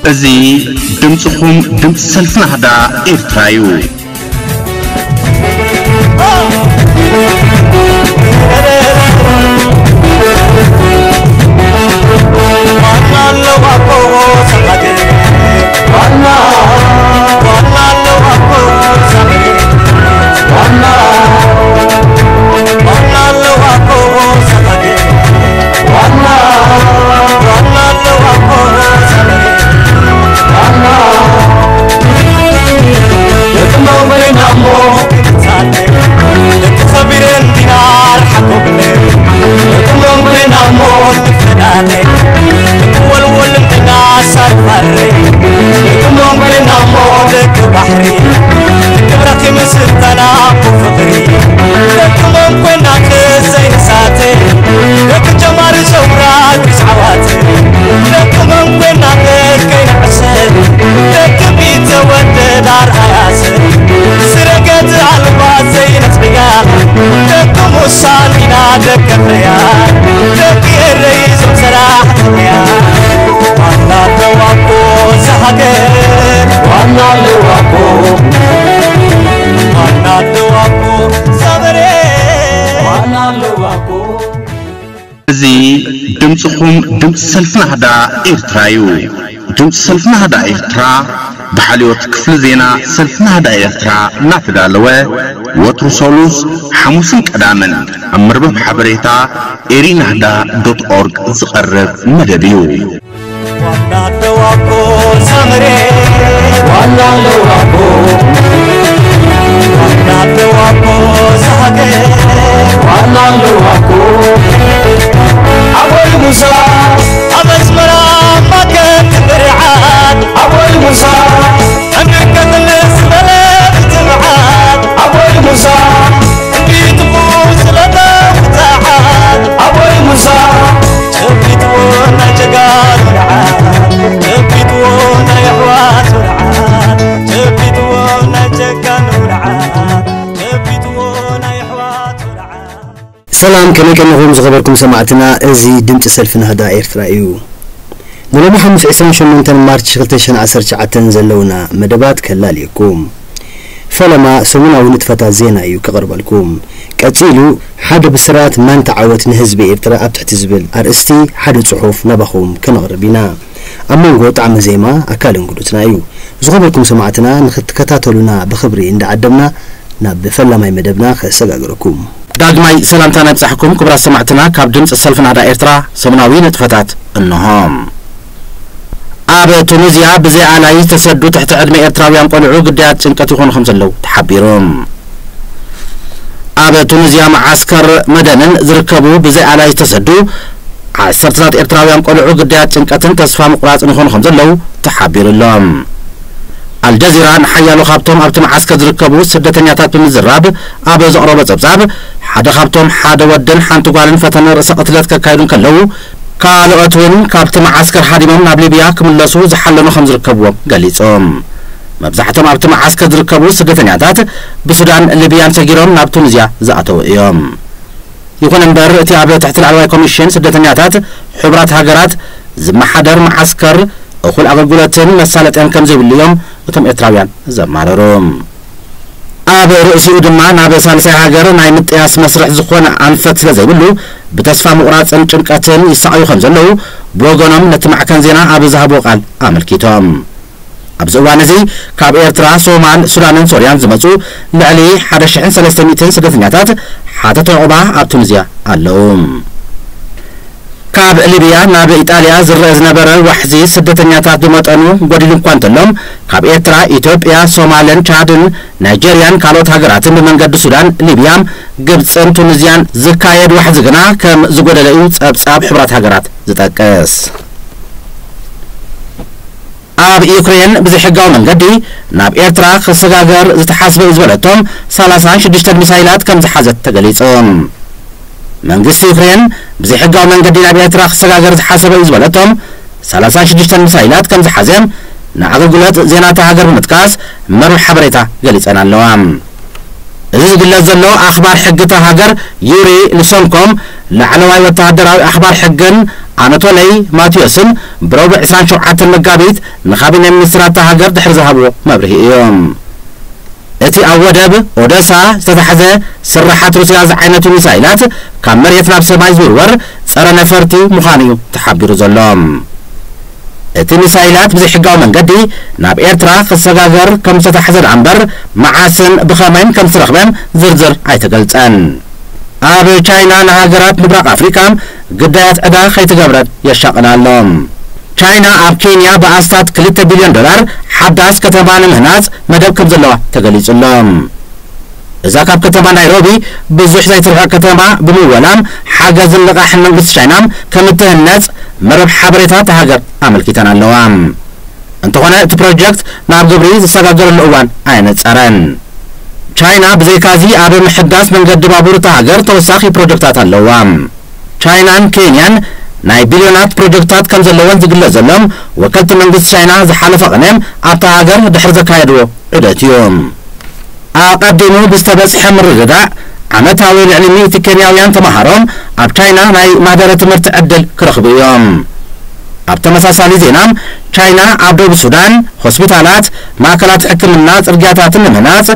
እዚ ድምፅኹም፣ ድምፂ ሰልፊ ናህዳ ኤርትራ እዩ። እዚ ድምፅኹም፣ ድምፂ ሰልፊ ናህዳ ኤርትራ እዩ። ድምፂ ሰልፊ ናህዳ ኤርትራ ብሓልዮት ክፍሊ ዜና ሰልፊ ናህዳ ኤርትራ እናተዳለወ፣ ወትሩ ሰሉስ፣ ሓሙስን ቀዳምን ኣብ መርበብ ሓበሬታ ኤሪናህዳ ዶት ኦርግ ዝቐርብ መደብ እዩ። ዋና ኣለዋ እኮ እዛ መሬት፣ ዋና ኣለዋ እኮ፣ ዋና ኣለዋ እኮ እዛ ሃገር፣ ዋና ኣለዋ እኮ። ኣቦይ ሙሳ ኣብ ኣስመራ ማከት ብርዓት፣ ኣቦይ ሙሳ ኣሜሪካ ትልስ ዝበለ ብትብዓት፣ ኣቦይ ሙሳ እንዲትፉ ስለተ ብትዓት፣ ኣቦይ ሙሳ ጨቢጥዎ ናይ ጀጋኑ ደዓት፣ ጨቢጥዎ ናይ ኣሕዋቱ ደዓት፣ ጨቢጥዎ ናይ ጀጋኑ ደዓት፣ ጨቢጥዎ ናይ ኣሕዋቱ ደዓት። ሰላም፣ ከመይ ቀኒኹም ዝኸበርኩም ሰማዕትና? እዚ ድምፂ ሰልፊ ናህዳ ኤርትራ እዩ። ንሎሚ ሓሙስ ዕስራን ሸሞንተን ማርች ክልተ ሽሕን ዓሰርተ ትሽዓተን ዘለውና መደባት ከላልየኩም። ፈለማ ሰሙናዊ ንጥፈታት ዜና እዩ ከቕርበልኩም። ቀጺሉ፣ ሓደ ብስራት ማንታ ዓወት ንህዝቢ ኤርትራ ኣብ ትሕቲ ዝብል ኣርእስቲ ሓደ ጽሑፍ ናባኹም ከነቕርብ ኢና። ኣብ መንጎ ጣዕመ ዜማ ኣካል እንግዱትና እዩ። ዝኸበርኩም ሰማዕትና ንኽትከታተሉና ብኽብሪ እንዳዓደምና ናብ ፈላማይ መደብና ከሰጋግረኩም። ዳግማይ ሰላምታና ይብጻሕኩም ክቡራት ሰማዕትና ካብ ድምጺ ሰልፊ ናህዳ ኤርትራ ሰሙናዊ ንጥፈታት እንሆ። ኣብ ቱኒዝያ ብዘይ ኣላይ ዝተሰዱ ትሕቲ ዕድመ ኤርትራውያን ቆልዑ ግዳያት ጭንቀት ይኾኑ ከም ዘለዉ ተሓቢሩ። ኣብ ቱኒዝያ መዓስከር መደንን ዝርከቡ ብዘይ ኣላይ ዝተሰዱ ዓሰርተታት ኤርትራውያን ቆልዑ ግዳያት ጭንቀትን ተስፋ ምቑራጽን ይኾኑ ከም ዘለዉ ተሓቢሩ ኣሎ። ኣልጀዚራ ንሓያሎ ካብቶም ኣብቲ መዓስከር ዝርከቡ ስደተኛታት ብምዝራብ ኣብ ዘቕረቦ ጸብጻብ፣ ሓደ ካብቶም ሓደ ወድን ሓንቲ ጓልን ፈተነ ርእሰ ቅትለት ከካይዱ እንከለዉ፣ ካልኦት እውን ካብቲ መዓስከር ሃዲሞም ናብ ሊብያ ክምለሱ ዝሓለኑ ከም ዝርከብዎም ገሊጹ። መብዛሕቶም ኣብቲ መዓስከር ዝርከቡ ስደተኛታት ብሱዳን ሊብያን ሰጊሮም ናብ ቱኒዝያ ዝኣተዉ እዮም። ይኹን እምበር፣ እቲ ኣብ ትሕቲ ላዕለዋይ ኮሚሽን ስደተኛታት ሕቡራት ሃገራት ዝመሓደር መዓስከር እኹል ኣገልግሎትን መሳለጥያን ከም ዘይብሉ እዮም እቶም ኤርትራውያን ዘማረሩ። ኣብ ርእሲኡ ድማ ናብ ሳልሳይ ሃገር ናይ ምጥያስ መስርሕ ዝኾነ ኣንፈት ስለ ዘይብሉ፣ ብተስፋ ምቑራጽን ጭንቀትን ይሰቓዩ ከም ዘለዉ ብወገኖም ነቲ ማዕከን ዜና ኣብ ዝሃብዎ ቃል ኣመልኪቶም። ኣብዚ እዋን እዚ ካብ ኤርትራ፣ ሶማል፣ ሱዳንን ሶርያን ዝመጹ ልዕሊ ሓደ ሽሕን ሰለስተ ሚእትን ስደተኛታት ሓተት ዑቕባ ኣብ ቱኒዝያ ኣለዉ። ካብ ሊብያ ናብ ኢጣልያ ዝረአ ዝነበረ ዋሕዚ ስደተኛታት ብመጠኑ ጎዲሉ እኳ እንተሎ፣ ካብ ኤርትራ፣ ኢትዮጵያ፣ ሶማልን ቻድን ናይጀርያን ካልኦት ሃገራትን ብመንገዲ ሱዳን፣ ሊብያ፣ ግብጽን ቱኒዝያን ዝካየድ ዋሕዚ ግና ከም ዝጎደለ እዩ ጸብጻብ ሕቡራት ሃገራት ዝጠቅስ። ኣብ ዩክሬን ብዘይሕጋዊ መንገዲ ናብ ኤርትራ ክሰጋገር ዝተሓስበ እዩ ዝበለቶም ሰላሳን ሽዱሽተን ሚሳይላት ከም ዝሓዘት ተገሊጹ። መንግስቲ ዩክሬን ብዘይሕጋዊ መንገዲ ናብ ኤርትራ ክሰጋገር ዝሓሰበ እዩ ዝበለቶም ሰላሳን ሽዱሽተን ሚሳይላት ከም ዝሓዘ ንኣገልግሎት ዜና እታ ሃገር ብምጥቃስ መርበብ ሓበሬታ ገሊጸን ኣለዋ። እዚ ዝግለጽ ዘሎ ኣኽባር ሕጊ እታ ሃገር ዩሪ ሉሰንኮ፣ ላዕለዋይ ወተሃደራዊ ኣኽባር ሕግን ኣናቶለይ ማቴዎስን ብረቡዕ ዕስራን ሸውዓተን መጋቢት ንካቢነ ሚኒስትራት እታ ሃገር ድሕሪ ዝሃብዎ መብርሂ እዩ። እቲ ኣብ ወደብ ኦደሳ ዝተታሕዘ ስርሓት ሩስያ ዝዓይነቱ ሚሳይላት ካብ መሬት ናብ ሰማይ ዝውርወር ጸረ ነፈርቲ ምዃኑ እዩ ተሓቢሩ ዘሎ። እቲ ሚሳይላት ብዘይሕጋዊ መንገዲ ናብ ኤርትራ ክሰጋገር ከም ዝተታሕዘ ደኣ እምበር፣ መዓስን ብኸመይን ከም ዝተረኽበ ዝርዝር ኣይተገልጸን። ኣብ ቻይና ንሃገራት ምብራቕ ኣፍሪቃ ግዳያት ዕዳ ከይትገብረን የሻቕላ ኣሎ። ቻይና ኣብ ኬንያ ብኣስታት ክልተ ቢልዮን ዶላር ሓዳስ ከተማ ንምህናጽ መደብ ከም ዘለዋ ተገሊጹ ኣሎ። እዛ ካብ ከተማ ናይሮቢ ብዙሕ ዘይትርሕቕ ከተማ ብምወላ፣ ሓገዝን ልቓሕን መንግስቲ ቻይና ከም እትህነጽ መርበብ ሓበሬታ እታ ሃገር ኣመልኪተን ኣለዋ። እንተኾነ እቲ ፕሮጀክት ናብ ግብሪ ዝሰጋገረሉ እዋን ኣየነጸረን። ቻይና ብዘይካዚ ኣብ ምሕዳስ መንገዲ ባቡር እታ ሃገር ተወሳኺ ፕሮጀክታት ኣለዋ። ቻይናን ኬንያን ናይ ቢልዮናት ፕሮጀክታት ከም ዘለወን ዝግለጽ ዘሎ ወከልቲ መንግስቲ ቻይና ዝሓለፈ ቅነ ኣብታ ሃገር ድሕሪ ዘካየድዎ ዑደት እዩ። ኣቐዲሙ ብዝተበጽሐ ምርድዳእ ዓመታዊ ልዕሊ ሚእቲ ኬንያውያን ተመሃሮ ኣብ ቻይና ናይ ማህደረ ትምህርቲ ዕድል ክረኽቡ እዮም። ኣብ ተመሳሳሊ ዜና፣ ቻይና ኣብ ደቡብ ሱዳን ሆስፒታላት፣ ማእከላት ሕክምና፣ ጽርግያታትን ንምህናጽ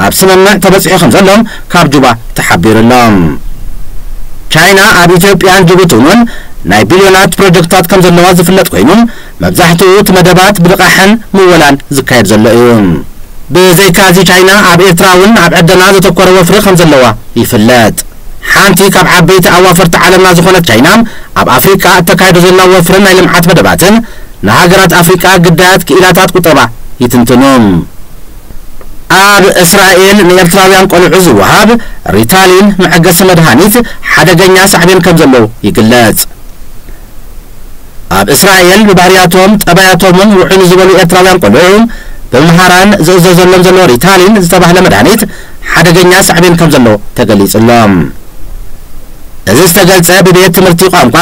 ኣብ ስምምዕ ተበጺሑ ከም ዘሎ ካብ ጁባ ተሓቢሩ ኣሎ። ቻይና ኣብ ኢትዮጵያን ጅቡትን እውን ናይ ቢልዮናት ፕሮጀክታት ከም ዘለዋ ዝፍለጥ ኮይኑ፣ መብዛሕትኡ እቲ መደባት ብልቓሕን ምወላን ዝካየድ ዘሎ እዩ። ብዘይካዚ ቻይና ኣብ ኤርትራ እውን ኣብ ዕደና ዘተኮረ ወፍሪ ከም ዘለዋ ይፍለጥ። ሓንቲ ካብ ዓበይቲ ኣዋፈርቲ ዓለምና ዝኾነት ቻይና ኣብ ኣፍሪቃ እተካይዶ ዘላ ወፍርን ናይ ልምዓት መደባትን ንሃገራት ኣፍሪቃ ግዳያት ክኢላታት ቁጠባ ይትንትኑ። ኣብ እስራኤል ንኤርትራውያን ቆልዑ ዝወሃብ ሪታሊን መዐገሲ መድሃኒት ሓደገኛ ሳዕቤን ከም ዘለዎ ይግለጽ። ኣብ እስራኤል ብባህርያቶም ጠባያቶምን ውዑይ ንዝበሉ ኤርትራውያን ቆልዑ ብምሃራን ዝእዘዘሎም ዘሎ ሪታሊን ዝተባህለ መድሃኒት ሓደገኛ ሳዕቤን ከም ዘለዎ ተገሊጹ ኣሎ። እዚ ዝተገልጸ ብቤት ትምህርቲ ቋንቋ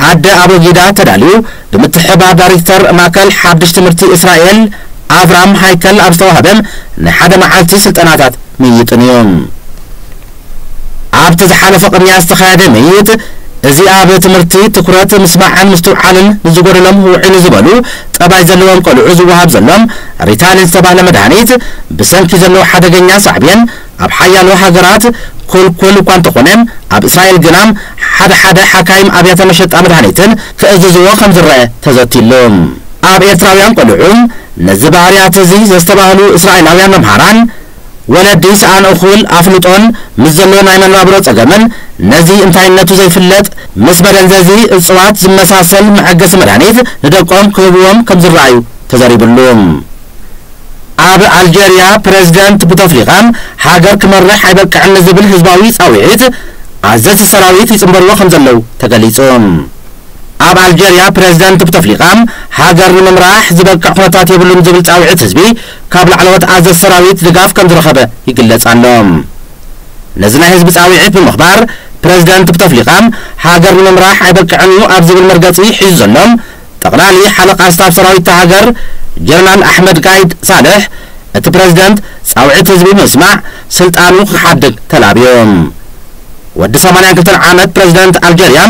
ኣደ ኣቦጊዳ ተዳልዩ ብምትሕብባር ዳይሬክተር ማእከል ሓድሽ ትምህርቲ እስራኤል ኣቭራም ሃይከል ኣብ ዝተዋህበ ናይ ሓደ መዓልቲ ስልጠናታት ምይጥን እዩ። ኣብቲ ዝሓለፈ ቅንያት ዝተኻየደ ምይይጥ፣ እዚ ኣብ ትምህርቲ ትኩረት፣ ምስማዕን ምስትውዓልን ንዝጎደሎም ውዑይ ንዝበሉ ጠባይ ዘለዎም ቆልዑ ዝወሃብ ዘሎ ሪታሊን ዝተባህለ መድሃኒት ብሰንኪ ዘለዎ ሓደገኛ ሳዕቤን ኣብ ሓያሎ ሃገራት ክልኩል እኳ እንተኾነ፣ ኣብ እስራኤል ግና ሓደ ሓደ ሓካይም ኣብያተ መሸጣ መድሃኒትን ክእዝዝዎ ከም ዝረአ ተዘቲሉ። ኣብ ኤርትራውያን ቆልዑ ነዚ ባህርያት እዚ ዘስተባህሉ እስራኤላውያን መምሃራን፣ ወለዲ ሰኣን እኹል ኣፍልጦን ምስ ዘሎ ናይ መነባብሮ ጸገምን ነዚ እንታይነቱ ዘይፍለጥ ምስ መደንዘዚ እጽዋት ዝመሳሰል መዐገሲ መድሃኒት ንደቆም ክህብዎም ከም ዝረኣዩ ተዘሪብሉ። ኣብ ኣልጀርያ ፕሬዝደንት ቡተፍሊቃ ሃገር ክመርሕ ኣይበቅዕን ንዝብል ህዝባዊ ጻውዒት ኣዘዝቲ ሰራዊት ይጽንበርዎ ከም ዘለዉ ተገሊጹ። ኣብ ኣልጀርያ ፕሬዝደንት ቡተፍሊቃ ሃገር ንምምራሕ ዝበቅዕ ኩነታት የብሉን ዝብል ጻውዒት ህዝቢ ካብ ላዕለዎት ኣዘዝቲ ሰራዊት ድጋፍ ከም ዝረኸበ ይግለጽ ኣሎ። ነዚ ናይ ህዝቢ ጻውዒት ብምኽባር ፕሬዝደንት ቡተፍሊቃ ሃገር ንምምራሕ ኣይበቅዕን እዩ ኣብ ዝብል መርገጺ ሒዙ ዘሎ ጠቕላሊ ሓለቓ ስታፍ ሰራዊት እታ ሃገር ጀነራል ኣሕመድ ጋይድ ሳልሕ፣ እቲ ፕሬዝደንት ጻውዒት ህዝቢ ብምስማዕ ስልጣኑ ክሓድግ ተላብዩ። ወዲ ሰማንያን ክልተን ዓመት ፕሬዝደንት ኣልጀርያ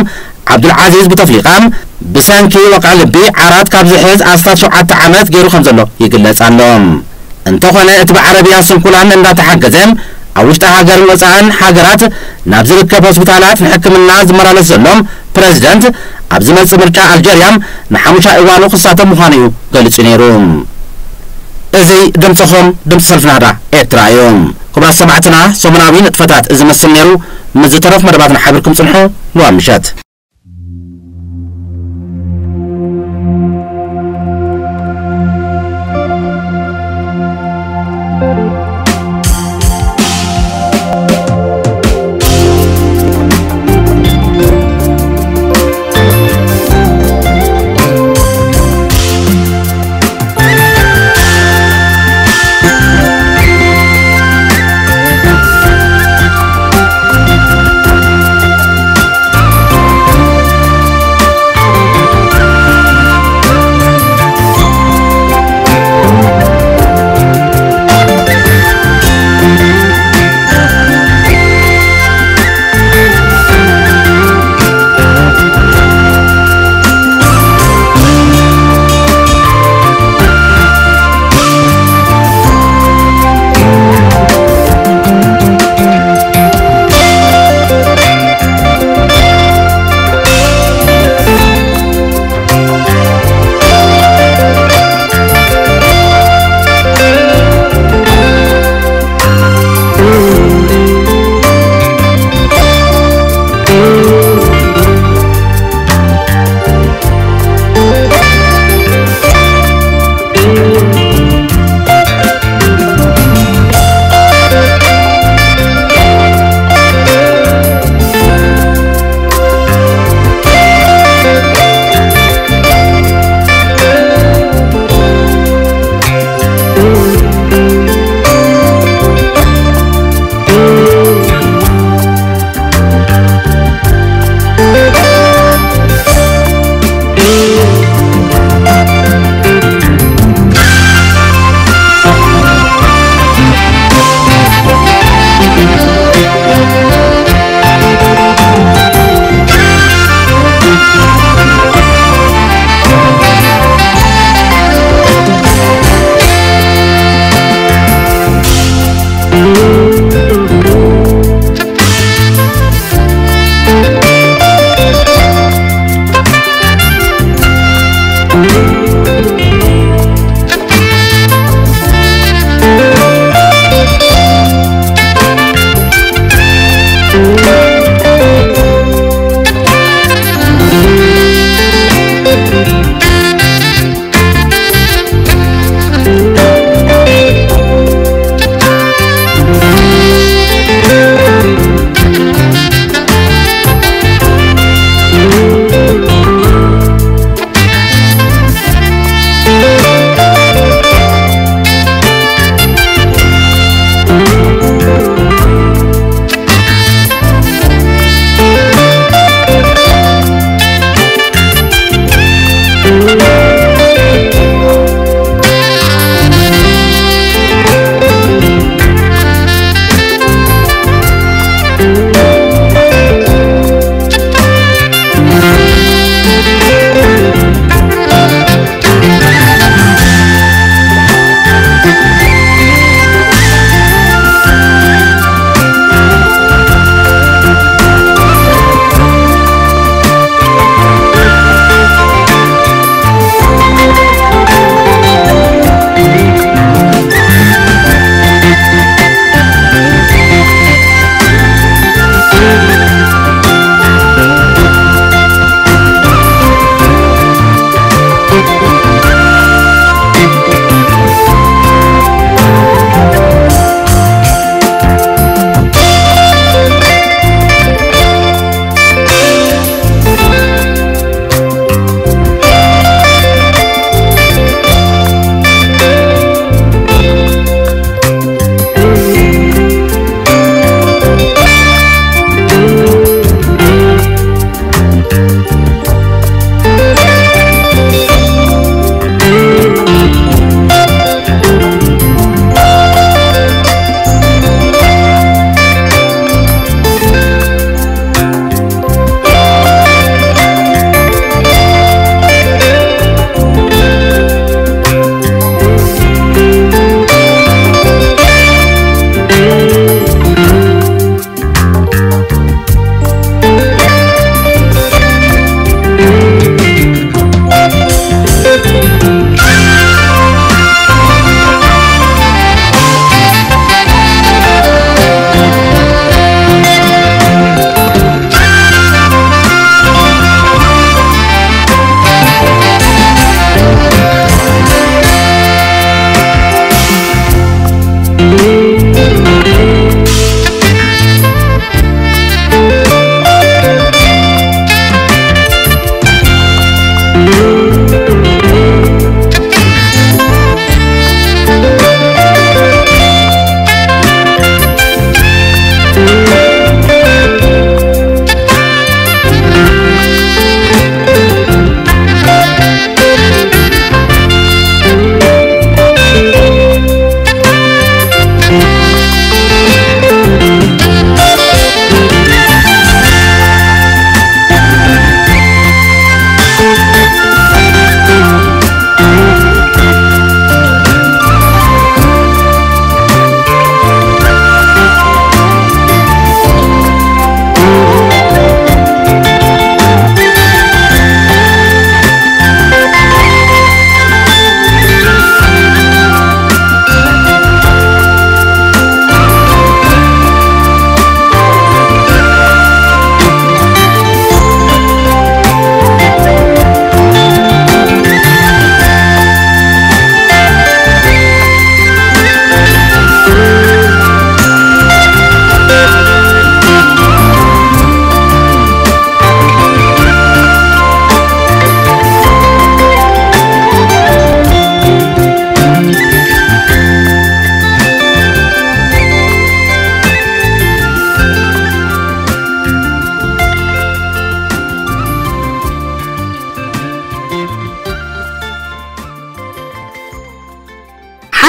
ዓብዱልዓዚዝ ቡተፍሊቃ ብሰንኪ ወቕዒ ልቢ ዓራት ካብ ዝሕዝ ኣስታት ሸውዓተ ዓመት ገይሩ ከም ዘሎ ይግለጽ ኣሎ። እንተኾነ እቲ ብዓረብያ ስንኩላን እንዳተሓገዘ ኣብ ውሽጢ ሃገርን ወጻእን ሃገራት ናብ ዝርከብ ሆስፒታላት ንሕክምና ዝመላለስ ዘሎ ፕሬዝደንት ኣብ ዝመጽእ ምርጫ ኣልጀርያ ንሓሙሻይ እዋኑ ክሳተፍ ምዃኑ እዩ ገሊጹ ነይሩ። እዚ ድምጽኹም ድምጺ ሰልፊ ናህዳ ኤርትራ እዩ። ክቡራት ሰማዕትና፣ ሰሙናዊ ንጥፈታት እዚ መስል ነይሩ። ምስ ዝተረፉ መደባትና ሓቢርኩም ጽንሑ። ልዋ ምሸት።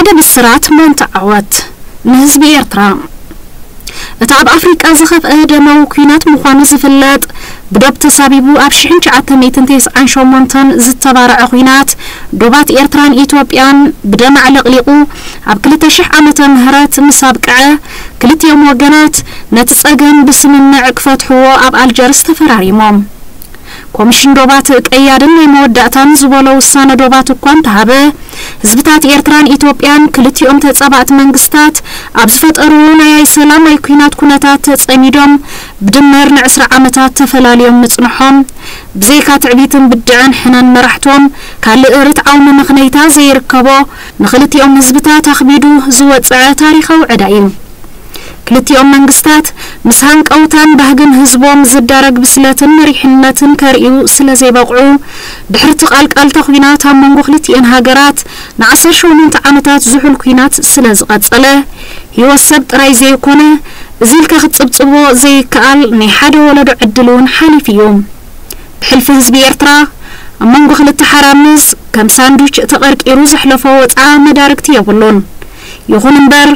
ሓደ ብስራት ማንታ ዓወት ንህዝቢ ኤርትራ። እቲ ኣብ ኣፍሪቃ ዝኸፍአ ደማዊ ኲናት ምዃኑ ዝፍለጥ፣ ብዶብ ተሳቢቡ ኣብ ሽሕን ትሽዓተ ሚእትን ተስዓን ሸሞንተን ዝተባርዐ ኲናት ዶባት ኤርትራን ኢትዮጵያን ብደም ኣዕለቕሊቑ ኣብ ክልተ ሽሕ ዓመተ ምህረት ምስ ኣብቅዐ፣ ክልቲኦም ወገናት ነቲ ጸገም ብስምምዕ ክፈትሕዎ ኣብ ኣልጀርስ ተፈራሪሞም። ኮሚሽን ዶባት ቀያድን ናይ መወዳእታን ዝበሎ ውሳነ ዶባት እኳ እንተሃበ፣ ህዝብታት ኤርትራን ኢትዮጵያን ክልቲኦም ተጻባእቲ መንግስታት ኣብ ዝፈጠርዎ ናይ ኣይሰላም ኣይኲናት ኩነታት ተጸሚዶም ብድምር ንዕስራ ዓመታት ተፈላልዮም ምጽንሖም፣ ብዘይካ ትዕቢትን ብድዐን ሕነን መራሕቶም ካልእ ርትዓዊ መመኽነይታ ዘይርከቦ፣ ንኽልቲኦም ህዝብታት ኣኽቢዱ ዝወጽዐ ታሪኻዊ ዕዳ እዩ። ክልቲኦም መንግስታት ምስ ሃንቀውታን ባህግን ህዝቦም ዝዳረግ ብስለትን መሪሕነትን ከርእዩ ስለ ዘይበቕዑ፣ ድሕሪ እቲ ቃልቃልታ ኲናት ኣብ መንጎ ክልቲኤን ሃገራት ንዓሰርተ ሸሞንተ ዓመታት ዝሑል ኲናት ስለ ዝቐጸለ፣ ህይወት ሰብ ጥራይ ዘይኮነ፣ እዚ ኢልካ ክትጽብጽቦ ዘይከኣል ናይ ሓደ ወለዶ ዕድል እውን ሓሊፉ እዩ። ብሕልፊ ህዝቢ ኤርትራ ኣብ መንጎ ክልተ ሓራምዝ ከም ሳንዱች ተቐርቂሩ ዘሕለፎ ወጽዓ መዳርግቲ የብሉን። ይኹን እምበር፣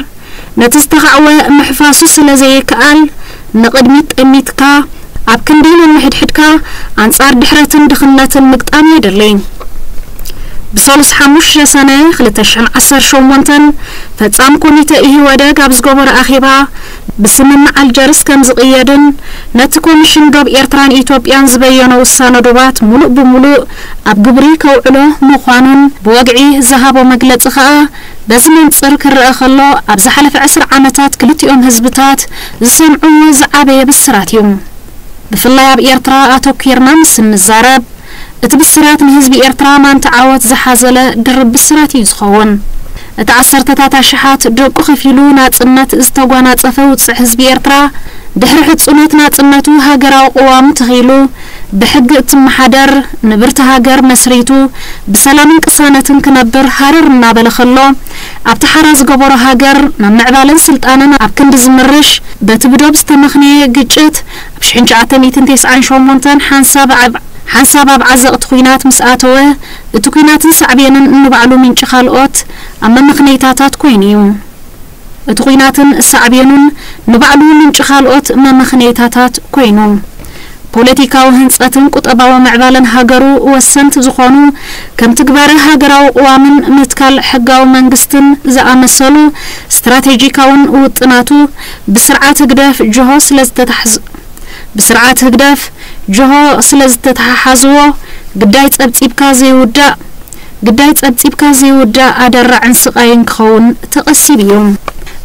ነቲ ዝተኻዕወ ምሕፋሱ ስለ ዘይከኣል፣ ንቕድሚት ጠሚትካ ኣብ ክንዲ ነንሕድሕድካ ኣንጻር ድሕረትን ድኽነትን ምግጣም የድሊ። ብሰሉስ ሓሙሽተ ሰነ ክልተ ሽሕን ዓሰርተ ሸሞንተን ፈጻሚ ኮሚተ ኢህወደግ ኣብ ዝገበሮ ኣኼባ ብስምምዕ ኣልጀርስ ከም ዝቕየድን ነቲ ኮሚሽን ዶብ ኤርትራን ኢትዮጵያን ዝበየኖ ውሳነ ዶባት ሙሉእ ብሙሉእ ኣብ ግብሪ ከውዕሎ ምዃኑን ብወግዒ ዝሃቦ መግለጺ ከኣ በዚ መንጽር ክረኣ ከሎ ኣብ ዝሓለፈ ዕስራ ዓመታት ክልቲኦም ህዝብታት ዝሰምዕዎ ዝዓበየ ብስራት እዩ። ብፍላይ ኣብ ኤርትራ ኣተኲርና ምስ እንዛረብ፣ እቲ ብስራት ንህዝቢ ኤርትራ ማንታ ዓወት ዝሓዘለ ድርብ ብስራት እዩ ዝኸውን። እቲ ዓሰርተታት ኣሽሓት ደቁ ከፊሉ ናጽነት ዝተጓናጸፈ ውጽዕ ህዝቢ ኤርትራ፣ ድሕሪ ሕጹነት ናጽነቱ ሃገራዊ ቅዋም ተኺሉ፣ ብሕጊ እትመሓደር፣ ንብርቲ ሃገር መስሪቱ፣ ብሰላምን ቅሳነትን ክነብር ሃረር እናበለ ከሎ፣ ኣብቲ ሓራ ዝገበሮ ሃገር ናብ ምዕባለን ስልጣነን ኣብ ክንዲ ዝምርሽ፣ በቲ ብዶብ ዝተመኽነየ ግጭት ኣብ ሽሕን ትሽዓተ ሚእትን ተስዓን ሸሞንተን ሓንሳብ ኣብ፣ ሓንሳብ ኣብ ዓዘቕቲ ኲናት ምስ ኣተወ፣ እቲ ኲናትን ሳዕቤንን ንባዕሉ ምንጪ ካልኦት ኣብ መመኽነይታታት ኮይኑ እዩ። እቲ ኲናትን ሳዕቤኑን ንባዕሉ ምንጪ ካልኦት መመኽነይታታት ኮይኑ፣ ፖለቲካዊ ህንጸትን ቁጠባዊ ምዕባለን ሃገሩ ወሰንቲ ዝኾኑ፣ ከም ትግባረ ሃገራዊ ቅዋምን ምትካል ሕጋዊ መንግስትን ዝኣመሰሉ ስትራቴጂካውን ውጥናቱ ብስርዓት ህግደፍ ጅሆ ስለ ዝተታሕዝ-፣ ብስርዓት ህግደፍ ጅሆ ስለ ዝተተሓሓዝዎ፣ ግዳይ ጸብጺብካ ዘይውዳእ፣ ግዳይ ጸብጺብካ ዘይውዳእ ኣደራዕን ስቓይን ክኸውን ተቐሲቡ እዩ።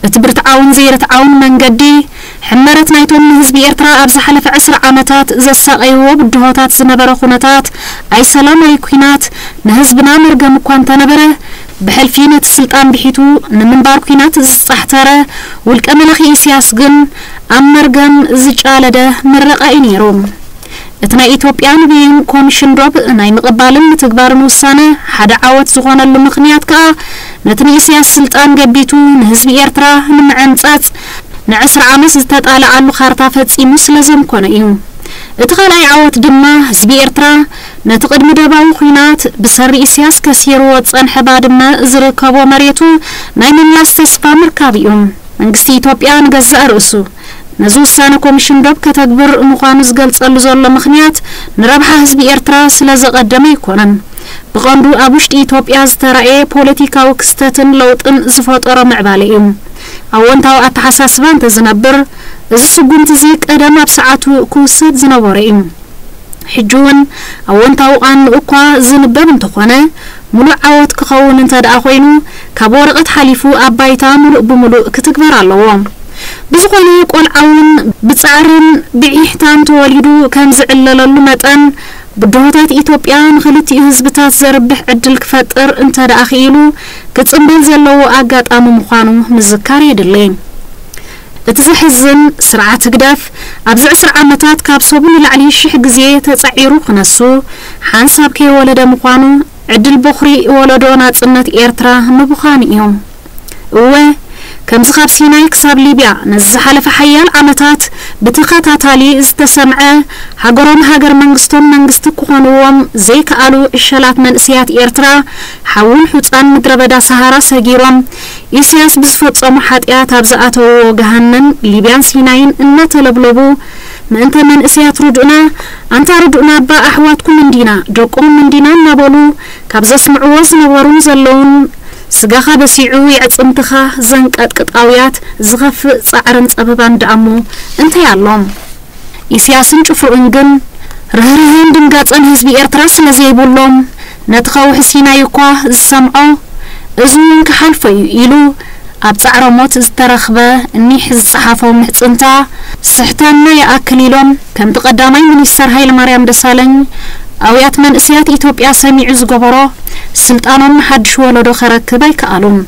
እቲ ብርትዓውን ዘይርትዓውን መንገዲ ሕመረት ናይቶም ንህዝቢ ኤርትራ ኣብ ዝሓለፈ ዕስራ ዓመታት ዘሳቐይዎ ብድሆታት ዝነበረ ኩነታት ኣይሰላም ኣይኲናት ንህዝብና መርገም እኳ እንተነበረ፣ ብሕልፊ ነቲ ስልጣን ብሒቱ ንምንባር ኲናት ዝጻሕተረ ውልቀ መላኺ ኢሳያስ ግን ኣብ መርገም ዝጫለደ ምረቓ እዩ ነይሩ። እቲ ናይ ኢትዮጵያ ንብይን ኮሚሽን ዶብ ናይ ምቕባልን ምትግባርን ውሳነ ሓደ ዓወት ዝኾነሉ ምኽንያት ከኣ፣ ነቲ ንኢሳያስ ስልጣን ገቢቱ ንህዝቢ ኤርትራ ንምዕምጻጽ ንዕስራ ዓመት ዝተጣልዓሉ ካርታ ፈጺሙ ስለ ዘምኮነ እዩ። እቲ ካልኣይ ዓወት ድማ፣ ህዝቢ ኤርትራ ነቲ ቅድሚ ደባዊ ኲናት ብሰሪ ኢሳያስ ከሲርዎ ዝጸንሐ ባድመ ዝርከቦ መሬቱ ናይ ምምላስ ተስፋ ምርካብ እዩ። መንግስቲ ኢትዮጵያ ንገዛእ ርእሱ ነዚ ውሳነ ኮሚሽን ዶብ ከተግብር ምዃኑ ዝገልጸሉ ዘሎ ምኽንያት ንረብሓ ህዝቢ ኤርትራ ስለ ዘቐደመ ኣይኮነን። ብቐንዱ ኣብ ውሽጢ ኢትዮጵያ ዝተራእየ ፖለቲካዊ ክስተትን ለውጥን ዝፈጠሮ ምዕባለ እዩ። ኣወንታዊ ኣተሓሳስባ እንተዝነብር፣ እዚ ስጉምቲ እዚ ቀደም ኣብ ሰዓቱ ክውሰድ ዝነበሮ እዩ። ሕጂ እውን ኣወንታዊ ቃንኡ እኳ ዝንበብ እንተኾነ፣ ሙሉእ ዓወት ክኸውን እንተ ደኣ ኮይኑ፣ ካብ ወረቐት ሓሊፉ ኣብ ባይታ ሙሉእ ብሙሉእ ክትግበር ኣለዎ። ብዝኾነ፣ ቆልዓ እውን ብጻዕርን ብዒሕታን ተወሊዱ ከም ዝዕለለሉ መጠን፣ ብድሆታት ኢትዮጵያ ንኽልቲኡ ህዝብታት ዘርብሕ ዕድል ክፈጥር እንተ ደኣ ክኢሉ፣ ክጽንበል ዘለዎ ኣጋጣሚ ምዃኑ ምዝካር የድሊ። እቲ ዘሕዝን፣ ስርዓት ህግደፍ ኣብዚ ዕስራ ዓመታት ካብ ሰቡ ንላዕሊ ሽሕ ግዜ ተጻዒሩ ክነሱ፣ ሓንሳብ ከይወለደ ምዃኑ፣ ዕድል ቦኽሪ ወለዶ ናጽነት ኤርትራ ምብኻኑ እዩ። እወ፣ ከምዚ ካብ ሲናይ ክሳብ ሊብያ ነዚ ዝሓለፈ ሓያል ዓመታት ብተኸታታሊ ዝተሰምዐ፣ ሃገሮም ሃገር መንግስቶም መንግስቲ ክኾንዎም ዘይከኣሉ ዕሸላት መንእስያት ኤርትራ፣ ሓውን ሑጻን ምድረ በዳ ሰሃራ ሰጊሮም፣ ኢሳያስ ብዝፈጸሙ ሓጢኣት ኣብ ዝኣተውዎ ገሃነም ሊብያን ሲናይን እናተለብለቡ፣ ምእንተ መንእስያት ርድኡና፣ ኣንታ ርድኡና እባ ኣሕዋትኩም እንዲና፣ ደቅኹም እንዲና እናበሉ ካብ ዘስምዕዎ ዝነበሩን ዘለውን፣ ስጋኻ በሲዑ የዕጽምትኻ ዘንቀጥቅጥ ኣውያት ዝኸፍእ ጻዕርን ጸበባን ደኣሞ እንታይ ኣሎም? ኢሳያስን ጭፍርኡን ግን ርህርህን ድንጋጸን ህዝቢ ኤርትራ ስለ ዘይብሎም፣ ነቲ ከውሒ ሲናይ እኳ ዝሰምዖ፣ እዚ እውን ክሓልፎ እዩ ኢሉ ኣብ ጻዕረ ሞት ዝተረኽበ እኒሕ ዝጸሓፎ ምሕጽንታ ስሕታና ይኣክል ኢሎም፣ ከምቲ ቀዳማይ ሚኒስተር ሃይለማርያም ደሳለኝ ኣውያት መንእስያት ኢትዮጵያ ሰሚዑ ዝገበሮ፣ ስልጣኖም ንሓድሽ ወለዶ ከረክብ ኣይከኣሉን።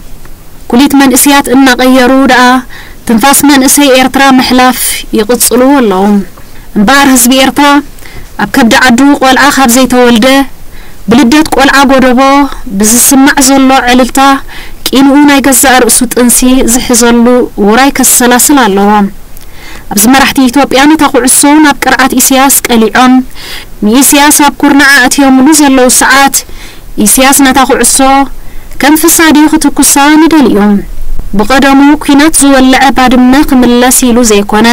ኩሊት መንእስያት እናቐየሩ ደኣ ትንፋስ መንእሰይ ኤርትራ ምሕላፍ ይቕጽሉ ኣለዉ። እምበኣር ህዝቢ ኤርትራ ኣብ ከብዲ ዓዱ ቆልዓ ካብ ዘይተወልደ፣ ብልደት ቆልዓ ጎደቦ ብዝስማዕ ዘሎ ዕልልታ፣ ቂንኡ ናይ ገዛእ ርእሱ ጥንሲ ዝሕዘሉ ውራይ ከሰላስል ኣለዎ። ኣብዚ መራሕቲ ኢትዮጵያ ነታ ኩዕሶ ናብ ቅርዓት ኢሳያስ ቀሊዖም፣ ንኢሳያስ ኣብ ኩርናዕ ኣእትዮምሉ ዘለዉ ሰዓት፣ ኢሳያስ ነታ ኩዕሶ ከም ፍሳዲ ክትኩሳ ንደልዩ። ብቐደሙ ኲናት ዝወልዐ ባድመ ክምለስ ኢሉ ዘይኮነ፣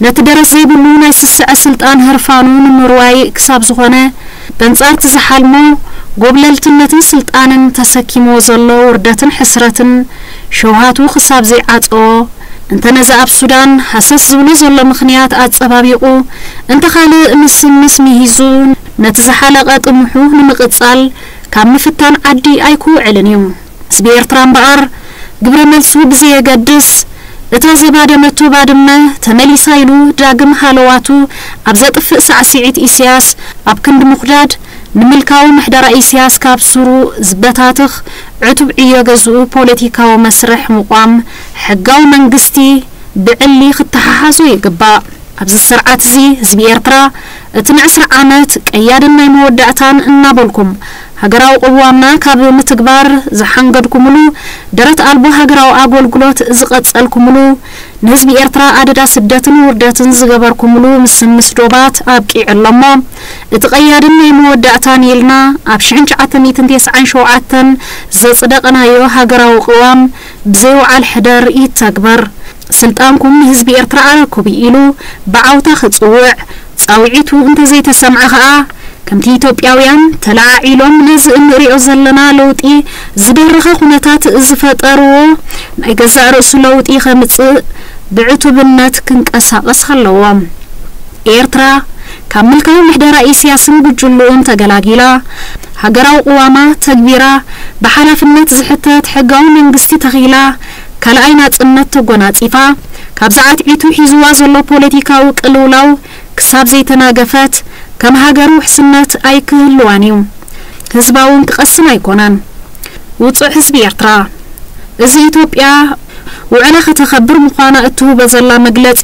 ነቲ ደረት ዘይብሉ ናይ ስስዐ ስልጣን ህርፋኑ ንምርዋይ ክሳብ ዝኾነ፣ በንጻርቲ ዝሓልሞ ጎብለልትነትን ስልጣንን ተሰኪምዎ ዘሎ ውርደትን ሕስረትን ሸውሃቱ ክሳብ ዘይዓጸዎ፣ እንተ ነዚ ኣብ ሱዳን ሃሰስ ዝብሎ ዘሎ ምኽንያት ኣጸባቢቑ፣ እንተ ካልእ ምስምስ ምሂዙ፣ ነቲ ዝሓለቐ ጥሙሑ ንምቕጻል ካብ ምፍታን ዓዲ ኣይክውዕልን እዩ። ህዝቢ ኤርትራ እምበኣር፣ ግብረ መልሱ ብዘየገድስ፣ እታ ዘባደመቶ ባድመ ተመሊሳ ኢሉ ዳግም ሃለዋቱ ኣብ ዘጥፍእ ሳዕስዒት ኢሳያስ ኣብ ክንዲ ምኹዳድ፣ ንምልካዊ ምሕደራ ኢሳያስ ካብ ሱሩ ዝበታትኽ ዕቱብ ዕዮ ገዝኡ ፖለቲካዊ መስርሕ ምቋም ሕጋዊ መንግስቲ ብዕሊ ክተሓሓዞ ይግባእ። ኣብዚ ስርዓት እዚ ህዝቢ ኤርትራ እቲ ንዕስራ ዓመት ቀያድን ናይ መወዳእታን እናበልኩም ሃገራዊ ቅዋምና ካብ ምትግባር ዝሓንገድኩምሉ ደረት ኣልቦ ሃገራዊ ኣገልግሎት ዝቐጸልኩምሉ ንህዝቢ ኤርትራ ኣደዳ ስደትን ውርደትን ዝገበርኩምሉ ምስምስ ዶባት ኣብቂዑ ኣሎ እሞ፣ እቲ ቀያድን ናይ መወዳእታን ኢልና ኣብ ሽሕን ትሽዓተ ሚእትን ተስዓን ሸውዓተን ዘጽደቕናዮ ሃገራዊ ቅዋም ብዘይወዓል ሕደር ይተግበር። ስልጣንኩም ንህዝቢ ኤርትራ ኣረክቡ ኢሉ ብዓውታ ክጽውዕ ጻውዒቱ እንተዘይተሰምዐ ኸኣ፣ ከምቲ ኢትዮጵያውያን ተለዓዒሎም ነዚ እንሪኦ ዘለና ለውጢ ዝደረኸ ኩነታት ዝፈጠርዎ ናይ ገዛእ ርእሱ ለውጢ ከምጽእ ብዕቱብነት ክንቀሳቐስ ኣለዎ። ኤርትራ ካብ ምልካዊ ምሕደራ ኢሳያስን ጉጅልኡን ተገላጊላ፣ ሃገራዊ ቅዋማ ተግቢራ፣ ብሓላፍነት ዝሕተት ሕጋዊ መንግስቲ ተኺላ፣ ካልኣይ ናጽነት ተጎናጺፋ፣ ካብዚ ዓትዒቱ ሒዝዋ ዘሎ ፖለቲካዊ ቅልውላው ክሳብ ዘይተናገፈት፣ ከም ሃገር ውሕስነት ኣይክህልዋን እዩ። ህዝባ እውን ክቐስን ኣይኮነን። ውጹዕ ህዝቢ ኤርትራ፣ እዚ ኢትዮጵያ ውዕላ ከተኸብር ምዃና እትህቦ ዘላ መግለጺ፣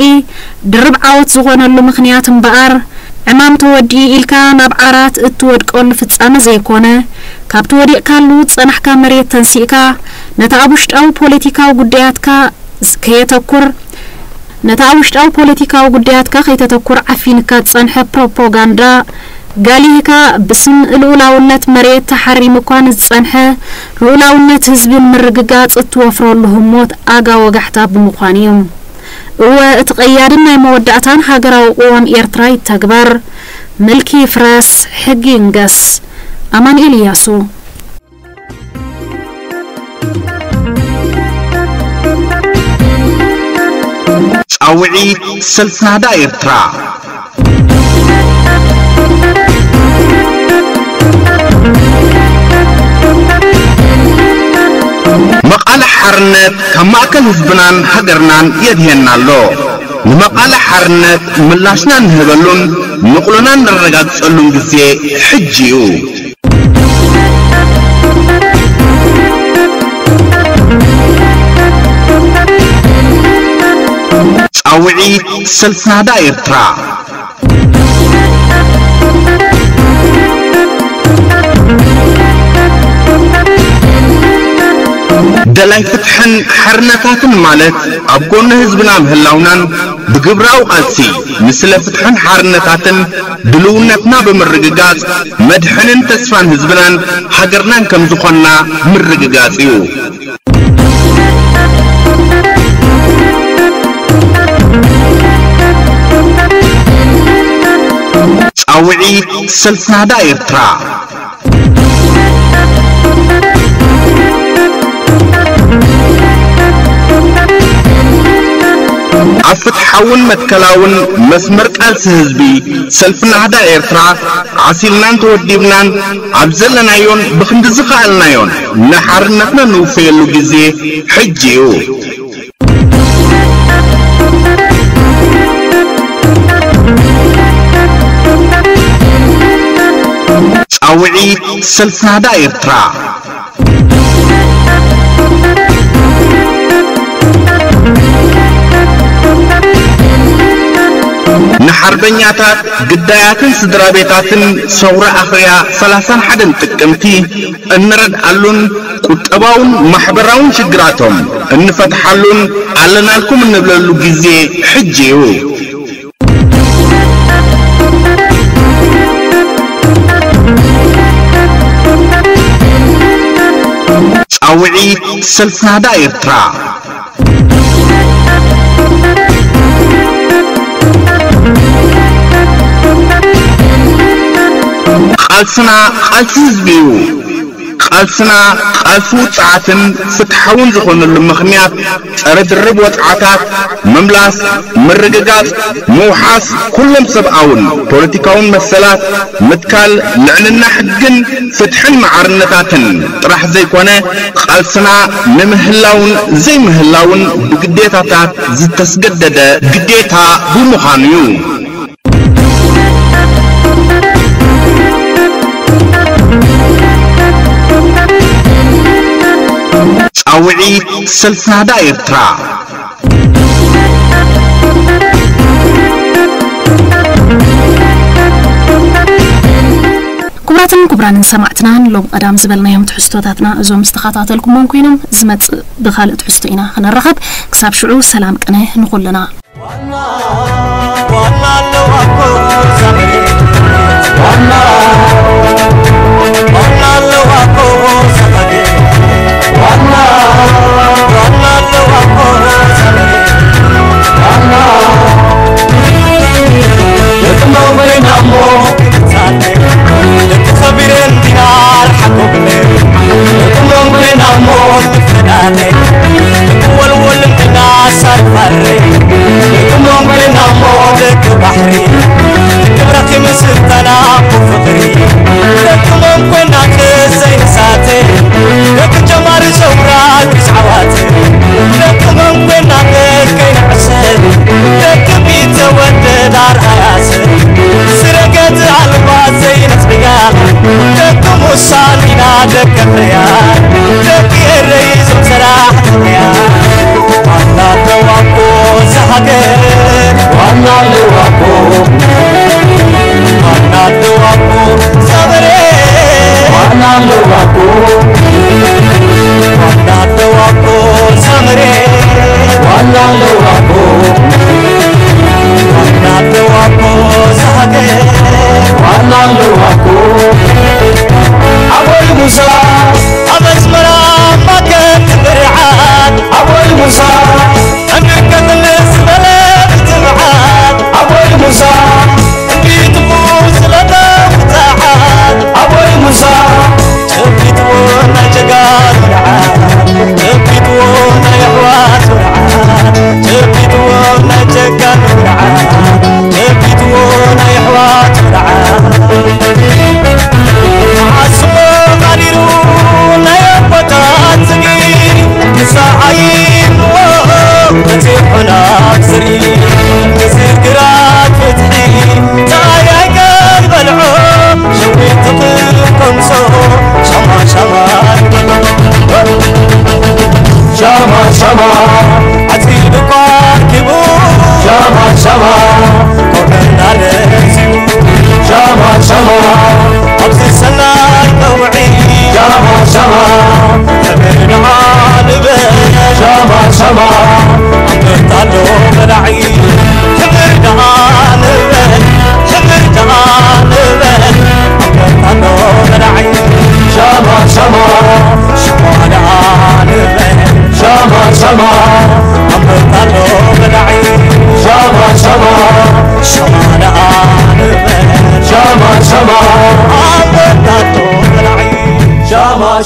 ድርብ ዓወት ዝኾነሉ ምኽንያት እምበኣር፣ ዕማም ተወዲኡ ኢልካ ናብ ዓራት እትወድቀሉ ፍጻመ ዘይኮነ፣ ካብቲ ወዲቕካሉ ዝጸናሕካ መሬት ተንሲእካ፣ ነቲ ኣብ ውሽጣዊ ፖለቲካዊ ጉዳያትካ ከየተኩር፣ ነቲ ኣብ ውሽጣዊ ፖለቲካዊ ጉዳያትካ ከይተተኩር ዓፊንካ ዝጸንሐ ፕሮፓጋንዳ ጋሊህካ፣ ብስም ልኡላውነት መሬት ተሓሪሙ እኳ ንዝጸንሐ ልኡላውነት ህዝቢ ንምርግጋጽ እትወፍረሉ ህሞት ኣጋ ወጋሕታ ብምዃኑ እዩ። እወ፣ እቲ ቀያድን ናይ መወዳእታን ሃገራዊ ቅዋም ኤርትራ ይተግበር፣ ምልኪ ይፍረስ፣ ሕጊ ይንገስ። ኣማኑኤል እያሱ። ጻውዒት ሰልፍናዳ ኤርትራ። መቓልሕ ሓርነት ካብ ማእከል ህዝብናን ሃገርናን የድህየና ኣሎ። ንመቓልሕ ሓርነት ምላሽና እንህበሉን ንቕሎና እነረጋግጸሉን ግዜ ሕጂ እዩ። ጻውዒት ሰልፍናዳ ኤርትራ። ደ ሰላም ፍትሕን ሓርነታትን ማለት ኣብ ጎኒ ህዝብና ምህላውናን ብግብራዊ ቃልሲ ንስለ ፍትሕን ሓርነታትን ድልውነትና ብምርግጋጽ መድሕንን ተስፋን ህዝብናን ሃገርናን ከም ዝኾንና ምርግጋጽ እዩ። ጻውዒት ሰልፍ ናህዳ ኤርትራ። ኣብ ፍትሓውን መትከላውን መስመር ቃልሲ ህዝቢ ሰልፊ ናህዳ ኤርትራ ዓሲልናን ተወዲብናን ኣብ ዘለናዮን ብኽንዲ ዝኸኣልናዮን ንሓርነትና ንውፈየሉ ግዜ ሕጂ እዩ። ጻውዒት ሰልፍ ናህዳ ኤርትራ። ንሓርበኛታት፣ ግዳያትን ስድራ ቤታትን ሰውራ ኣኽርያ ሰላሳን ሓደን ጥቅምቲ እንረድኣሉን ቁጠባውን ማሕበራውን ሽግራቶም እንፈትሓሉን ኣለናልኩም እንብለሉ ግዜ ሕጂ እዩ። ጻውዒት ሰልፍ ናህዳ ኤርትራ። ቃልስና ቃልሲ ህዝቢ እዩ። ቃልስና ቃልሲ ውጽዓትን ፍትሓውን ዝኾነሉ ምኽንያት ጸረ ድርብ ወጽዓታት፣ ምምላስ፣ ምርግጋጽ፣ ምውሓስ ኩሎም ሰብኣውን ፖለቲካውን መሰላት፣ ምትካል ልዕልና ሕግን ፍትሕን መዓርነታትን ጥራሕ ዘይኮነ፣ ቃልስና ንምህላውን ዘይምህላውን ብግዴታታት ዝተስገደደ ግዴታ ብምዃኑ እዩ። ጻውዒት ሰልፍ ናህዳ ኤርትራ። ክቡራትን ክቡራንን ሰማዕትና፣ ንሎም ቀዳም ዝበልናዮም ትሕዝቶታትና እዞም ዝተኸታተልኩሞም ኮይኖም፣ ዝመጽእ ብኻልእ ትሕዝቶ ኢና ክንራኸብ። ክሳብ ሽዑ ሰላም ቅነ ንኹልና። ዋና ዋና ኣለዋ እኮ እዛ መሬት። ዋና ዋና ኣለዋ እኮ እዛ ሃገር። ዋና ዋና ኣለዋ እኮ እዛ መሬት። ዋና ደቂ መውበሬና እሞ ክንሳተይ፣ ደቂ ኸቢረን ዲና ርሓቆብለይ። ደቂ መውበሬና እሞ ክንፈዳተይ፣ ደቂ ወልወል እንትና ሳርፋረይ። ደቂ መውበሬና እሞ ደቂ ባሕሪ፣ ክብረኺ ምስልተና ብፍቕሪ። ደቂ መን ኮይና ክዘይንሳተ፣ ደቂ ጀማሪ ሰውራ ግዝዓዋተ። ደቂ መን ኮይና ከይንዕሰል፣ ደቂ ቢተወደድ ኣርኣያ ሰብ። ስረገት ኣልባ ዘይነጽግያ፣ ደቂ ሙሳ ኢና ደቂ ኽያ፣ ደቂ ኤረይ ዞም ሰራሕ ተኽያ። ዋና ኣለዋ እኮ እዛ ሃገር፣ ዋና ኣለዋ እኮ፣ ዋና ኣለዋ እኮ እዛ መሬት፣ ዋና ኣለዋ እኮ፣ ዋና ኣለዋ እኮ እዛ መሬት፣ ዋና ኣለዋ እኮ፣ ዋና ኣለዋ እኮ እዛ ሃገር፣ ዋና ኣለዋ እኮ። ኣቦይ ሙሳ፣ ኣበ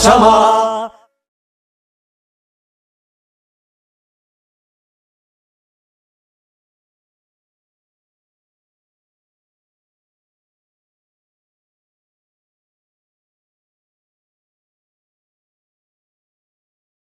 ሰማይ